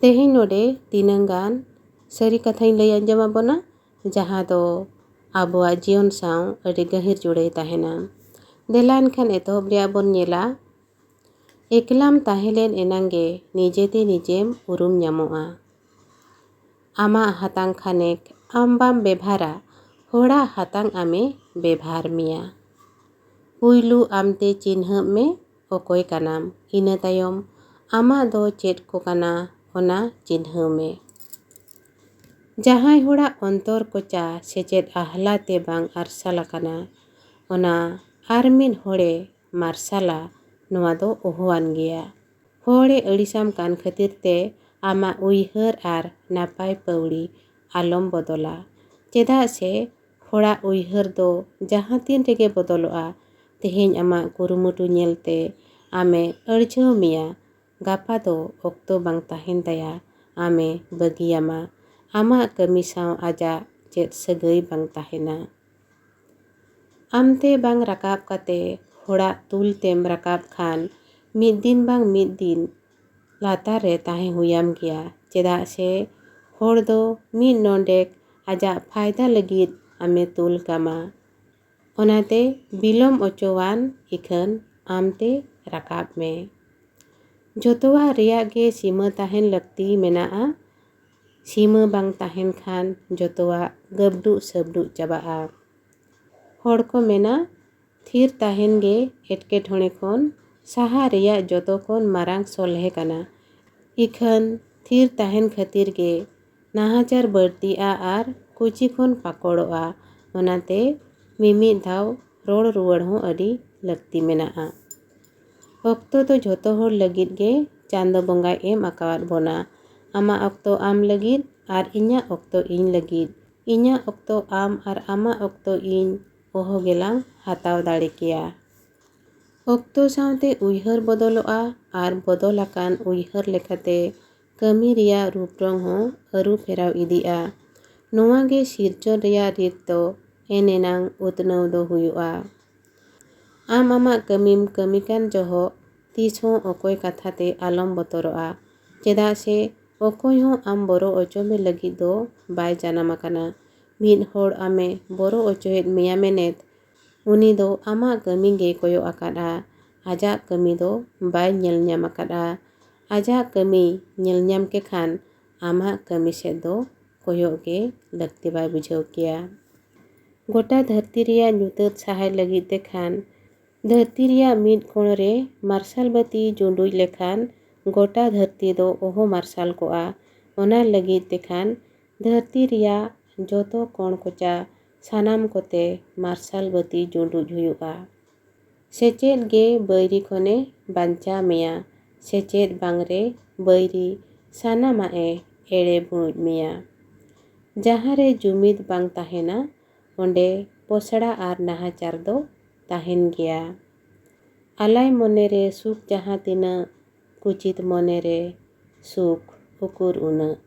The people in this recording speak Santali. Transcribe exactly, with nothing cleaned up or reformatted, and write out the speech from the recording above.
ᱛᱮᱦᱮᱧ ᱱᱚᱰᱮ ᱛᱤᱱᱟᱹᱝ ᱜᱟᱱ ᱥᱟᱹᱨᱤ ᱠᱟᱛᱷᱟᱧ ᱞᱟᱹᱭ ᱟᱸᱡᱚᱢ ᱟᱵᱚᱱᱟ, ᱡᱟᱦᱟᱸ ᱫᱚ ᱟᱵᱚᱣᱟᱜ ᱡᱤᱭᱚᱱ ᱥᱟᱶ ᱟᱹᱰᱤ ᱜᱟᱹᱦᱤᱨ ᱡᱩᱲᱟᱹᱭ ᱛᱟᱦᱮᱱᱟ᱾ ᱫᱮᱞᱟ ᱮᱱᱠᱷᱟᱱ ᱮᱛᱚᱦᱚᱵ ᱨᱮᱭᱟᱜ ᱵᱚᱱ ᱧᱮᱞᱟ᱾ ᱮᱠᱞᱟᱢ ᱛᱟᱦᱮᱸ ᱞᱮᱱ ᱮᱱᱟᱝ ᱜᱮ ᱱᱤᱡᱮᱛᱮ ᱱᱤᱡᱮᱢ ᱩᱨᱩᱢ ᱧᱟᱢᱚᱜᱼᱟ᱾ ᱟᱢᱟᱜ ᱦᱟᱛᱟᱝ ᱠᱷᱟᱱᱮᱠ ᱟᱢ ᱵᱟᱢ ᱵᱮᱵᱷᱟᱨᱟ, ᱦᱚᱲᱟᱜ ᱦᱟᱛᱟᱝ ᱟᱢᱮ ᱵᱮᱵᱷᱟᱨ ᱢᱮᱭᱟ᱾ ᱯᱩᱭᱞᱩ ᱟᱢᱛᱮ ᱪᱤᱱᱦᱟᱹᱜ ᱢᱮ, ᱚᱠᱚᱭ ᱠᱟᱱᱟᱢ᱾ ᱤᱱᱟᱹ ᱛᱟᱭᱚᱢ ᱟᱢᱟᱜ ᱫᱚ ᱪᱮᱫ ᱠᱚ ᱠᱟᱱᱟ, ᱚᱱᱟ ᱪᱤᱱᱦᱟᱹᱣ ᱢᱮ᱾ ᱡᱟᱦᱟᱸᱭ ᱦᱚᱲᱟᱜ ᱚᱱᱛᱚᱨ ᱠᱚᱪᱟ ᱥᱮᱪᱮᱫ ᱟᱦᱞᱟ ᱛᱮ ᱵᱟᱝ ᱟᱨᱥᱟᱞ ᱟᱠᱟᱱᱟ, ᱚᱱᱟ ᱟᱨ ᱢᱤᱫ ᱦᱚᱲᱮ ᱢᱟᱨᱥᱟᱞᱟ, ᱱᱚᱣᱟ ᱫᱚ ᱚᱦᱚᱣᱟᱱ ᱜᱮᱭᱟ᱾ ᱦᱚᱲᱮ ᱟᱹᱲᱤᱥᱟᱢ ᱠᱟᱱ ᱠᱷᱟᱹᱛᱤᱨ ᱛᱮ ᱟᱢᱟᱜ ᱩᱭᱦᱟᱹᱨ ᱟᱨ ᱱᱟᱯᱟᱭ ᱯᱟᱹᱣᱲᱤ ᱟᱞᱚᱢ ᱵᱚᱫᱚᱞᱟ, ᱪᱮᱫᱟᱜ ᱥᱮ ᱦᱚᱲᱟᱜ ᱩᱭᱦᱟᱹᱨ ᱫᱚ ᱡᱟᱦᱟᱸ ᱛᱤᱱ ᱨᱮᱜᱮ ᱵᱚᱫᱚᱞᱚᱜᱼᱟ᱾ ᱛᱮᱦᱮᱧ ᱟᱢᱟᱜ ᱠᱩᱨᱩᱢᱩᱴᱩ ᱧᱮᱞᱛᱮ ᱟᱢᱮ ᱟᱹᱲᱡᱷᱟᱹᱣ ᱢᱮᱭᱟ, ᱜᱟᱯᱟ ᱫᱚ ᱚᱠᱛᱚ ᱵᱟᱝ ᱛᱟᱦᱮᱱ ᱛᱟᱭᱟ, ᱟᱢᱮ ᱵᱟᱹᱜᱤᱭᱟᱢᱟ᱾ ᱟᱢᱟᱜ ᱠᱟᱹᱢᱤ ᱥᱟᱶ ᱟᱡᱟᱜ ᱪᱮᱫ ᱥᱟᱹᱜᱟᱹᱭ ᱵᱟᱝ ᱛᱟᱦᱮᱱᱟ᱾ ᱟᱢᱛᱮ ᱵᱟᱝ ᱨᱟᱠᱟᱵ ᱠᱟᱛᱮ ᱦᱚᱲᱟᱜ ᱛᱩᱞ ᱛᱮᱢ ᱨᱟᱠᱟᱵ ᱠᱷᱟᱱ, ᱢᱤᱫ ᱫᱤᱱ ᱵᱟᱝ ᱢᱤᱫ ᱫᱤᱱ ᱞᱟᱛᱟᱨ ᱨᱮ ᱛᱟᱦᱮᱸ ᱦᱩᱭᱟᱢ ᱜᱮᱭᱟ, ᱪᱮᱫᱟᱜ ᱥᱮ ᱦᱚᱲ ᱫᱚ ᱢᱤᱫ ᱱᱚᱰᱮᱠ ᱟᱡᱟᱜ ᱯᱷᱟᱭᱫᱟ ᱞᱟᱹᱜᱤᱫ ᱟᱢᱮ ᱛᱩᱞ ᱠᱟᱢᱟ᱾ ᱚᱱᱟᱛᱮ ᱵᱤᱞᱚᱢ ᱚᱪᱚᱣᱟᱱ ᱤᱠᱷᱟᱹᱱ ᱟᱢᱛᱮ ᱨᱟᱠᱟᱵ ᱢᱮ᱾ ᱡᱚᱛᱚᱣᱟᱜ ᱨᱮᱭᱟᱜ ᱜᱮ ᱥᱤᱢᱟᱹ ᱛᱟᱦᱮᱱ ᱞᱟᱹᱠᱛᱤ ᱢᱮᱱᱟᱜᱼᱟ᱾ ᱥᱤᱢᱟᱹ ᱵᱟᱝ ᱛᱟᱦᱮᱱ ᱠᱷᱟᱱ ᱡᱚᱛᱚᱣᱟᱜ ᱜᱟᱹᱵᱰᱩᱜ ᱥᱟᱹᱵᱰᱩᱜ ᱪᱟᱵᱟᱜᱼᱟ᱾ ᱦᱚᱲ ᱠᱚ ᱢᱮᱱᱟ, ᱛᱷᱤᱨ ᱛᱟᱦᱮᱱ ᱜᱮ ᱮᱴᱠᱮᱴᱚᱬᱮ ᱠᱷᱚᱱ ᱥᱟᱦᱟ ᱨᱮᱭᱟᱜ ᱡᱚᱛᱚ ᱠᱷᱚᱱ ᱢᱟᱨᱟᱝ ᱥᱚᱞᱦᱮ ᱠᱟᱱᱟ᱾ ᱤᱠᱷᱟᱹᱱ ᱛᱷᱤᱨ ᱛᱟᱦᱮᱱ ᱠᱷᱟᱹᱛᱤᱨ ᱜᱮ ᱱᱟᱦᱟᱪᱟᱨ ᱵᱟᱹᱲᱛᱤᱜᱼᱟ ᱟᱨ ᱠᱩᱪᱤ ᱠᱷᱚᱱ ᱯᱟᱠᱚᱲᱚᱜᱼᱟ᱾ ᱚᱱᱟᱛᱮ ᱢᱤᱢᱤᱫ ᱫᱷᱟᱣ ᱨᱚᱲ ᱨᱩᱣᱟᱹᱲ ᱦᱚᱸ ᱟᱹᱰᱤ ᱞᱟᱹᱠᱛᱤ ᱢᱮᱱᱟᱜᱼᱟ᱾ ᱚᱠᱛᱚ ᱫᱚ ᱡᱷᱚᱛᱚ ᱦᱚᱲ ᱞᱟᱹᱜᱤᱫ ᱜᱮ ᱪᱟᱸᱫᱚ ᱵᱚᱸᱜᱟᱭ ᱮᱢ ᱟᱠᱟᱣᱟᱫ ᱵᱚᱱᱟ᱾ ᱟᱢᱟᱜ ᱚᱠᱛᱚ ᱟᱢ ᱞᱟᱹᱜᱤᱫ ᱟᱨ ᱤᱧᱟᱹᱜ ᱚᱠᱛᱚ ᱤᱧ ᱞᱟᱹᱜᱤᱫ᱾ ᱤᱧᱟᱹᱜ ᱚᱠᱛᱚ ᱟᱢ ᱟᱨ ᱟᱢᱟᱜ ᱚᱠᱛᱚ ᱤᱧ ᱚᱦᱚ ᱜᱮᱞᱟᱝ ᱦᱟᱛᱟᱣ ᱫᱟᱲᱮ ᱠᱮᱭᱟ᱾ ᱚᱠᱛᱚ ᱥᱟᱶᱛᱮ ᱩᱭᱦᱟᱹᱨ ᱵᱚᱫᱚᱞᱚᱜᱼᱟ ᱟᱨ ᱵᱚᱫᱚᱞ ᱟᱠᱟᱱ ᱩᱭᱦᱟᱹᱨ ᱞᱮᱠᱟᱛᱮ ᱠᱟᱹᱢᱤ ᱨᱮᱭᱟᱜ ᱨᱩᱯ ᱨᱚᱝ ᱦᱚᱸ ᱟᱹᱨᱩ ᱯᱷᱮᱨᱟᱣ ᱤᱫᱤᱜᱼᱟ᱾ ᱱᱚᱣᱟ ᱜᱮ ᱥᱤᱨᱡᱚᱱ ᱨᱮᱭᱟᱜ ᱨᱤᱛ ᱫᱚ ᱮᱱ ᱮᱱᱟᱝ ᱩᱛᱱᱟᱹᱣ ᱫᱚ ᱦᱩᱭᱩᱜᱼᱟ᱾ ᱟᱢ ᱟᱢᱟᱜ ᱠᱟᱹᱢᱤᱢ ᱠᱟᱹᱢᱤ ᱠᱟᱱ ᱡᱚᱦᱚᱜ ᱛᱤᱥ ᱦᱚᱸ ᱚᱠᱚᱭ ᱠᱟᱛᱷᱟ ᱛᱮ ᱟᱞᱚᱢ ᱵᱚᱛᱚᱨᱚᱜᱼᱟ, ᱪᱮᱫᱟᱜ ᱥᱮ ᱚᱠᱚᱭ ᱦᱚᱸ ᱟᱢ ᱵᱚᱨᱚ ᱚᱪᱚ ᱢᱮ ᱞᱟᱹᱜᱤᱫ ᱫᱚ ᱵᱟᱭ ᱡᱟᱱᱟᱢ ᱟᱠᱟᱱᱟ᱾ ᱢᱤᱫ ᱦᱚᱲ ᱟᱢᱮ ᱵᱚᱨᱚ ᱚᱪᱚᱭᱮᱫ ᱢᱮᱭᱟ ᱢᱮᱱᱮᱛ, ᱩᱱᱤ ᱫᱚ ᱟᱢᱟᱜ ᱠᱟᱹᱢᱤ ᱜᱮ ᱠᱚᱭᱚᱜ ᱟᱠᱟᱫᱼᱟ᱾ ᱟᱡᱟᱜ ᱠᱟᱹᱢᱤ ᱫᱚ ᱵᱟᱭ ᱧᱮᱞ ᱧᱟᱢ ᱟᱠᱟᱫᱼᱟ᱾ ᱟᱡᱟᱜ ᱠᱟᱹᱢᱤ ᱧᱮᱞ ᱧᱟᱢ ᱠᱮ ᱠᱷᱟᱱ ᱟᱢᱟᱜ ᱠᱟᱹᱢᱤ ᱥᱮᱫ ᱫᱚ ᱠᱚᱭᱚᱜ ᱜᱮ ᱞᱟᱹᱠᱛᱤ ᱵᱟᱭ ᱵᱩᱡᱷᱟᱹᱣ ᱠᱮᱭᱟ᱾ ᱜᱚᱴᱟ ᱫᱷᱟᱹᱨᱛᱤ ᱨᱮᱭᱟᱜ ᱧᱩᱛᱟᱹᱛ ᱥᱟᱦᱟᱭ ᱞᱟᱹᱜᱤᱫ ᱛᱮ ᱠᱷᱟᱱ, ᱫᱷᱟᱹᱨᱛᱤ ᱨᱮᱭᱟᱜ ᱢᱤᱫ ᱠᱚᱬ ᱨᱮ ᱢᱟᱨᱥᱟᱞ ᱵᱟᱹᱛᱤ ᱡᱩᱸᱰᱩᱡ ᱞᱮᱠᱷᱟᱱ ᱜᱚᱴᱟ ᱫᱷᱟᱹᱨᱛᱤ ᱫᱚ ᱚᱦᱚ ᱢᱟᱨᱥᱟᱞ ᱠᱚᱜᱼᱟ᱾ ᱚᱱᱟ ᱞᱟᱹᱜᱤᱫ ᱛᱮ ᱠᱷᱟᱱ ᱫᱷᱟᱹᱨᱛᱤ ᱨᱮᱭᱟᱜ ᱡᱚᱛᱚ ᱠᱚᱬ ᱠᱚᱪᱟ ᱥᱟᱱᱟᱢ ᱠᱚᱛᱮ ᱢᱟᱨᱥᱟᱞ ᱵᱟᱹᱛᱤ ᱡᱩᱸᱰᱩᱡ ᱦᱩᱭᱩᱜᱼᱟ᱾ ᱥᱮᱪᱮᱫ ᱜᱮ ᱵᱟᱹᱭᱨᱤ ᱠᱷᱚᱱᱮ ᱵᱟᱧᱪᱟᱣ ᱢᱮᱭᱟ᱾ ᱥᱮᱪᱮᱫ ᱵᱟᱝ ᱨᱮ ᱵᱟᱹᱭᱨᱤ ᱥᱟᱱᱟᱢᱟᱜ ᱮ ᱮᱲᱮ ᱵᱩᱬᱩᱡ ᱢᱮᱭᱟ᱾ ᱡᱟᱦᱟᱸ ᱨᱮ ᱡᱩᱢᱤᱫ ᱵᱟᱝ ᱛᱟᱦᱮᱱᱟ, ᱚᱸᱰᱮ ᱯᱚᱥᱲᱟ ᱟᱨ ᱱᱟᱦᱟᱪᱟᱨ ᱫᱚ ᱛᱟᱦᱮᱱ ᱜᱮᱭᱟ᱾ ᱟᱞᱟᱭ ᱢᱚᱱᱮ ᱨᱮ ᱥᱩᱠ ᱡᱟᱦᱟᱸ ᱛᱤᱱᱟᱹᱜ, ᱠᱩᱪᱤᱛ ᱢᱚᱱᱮ ᱨᱮ ᱥᱩᱠ ᱩᱠᱩᱨ ᱩᱱᱟᱹᱜ᱾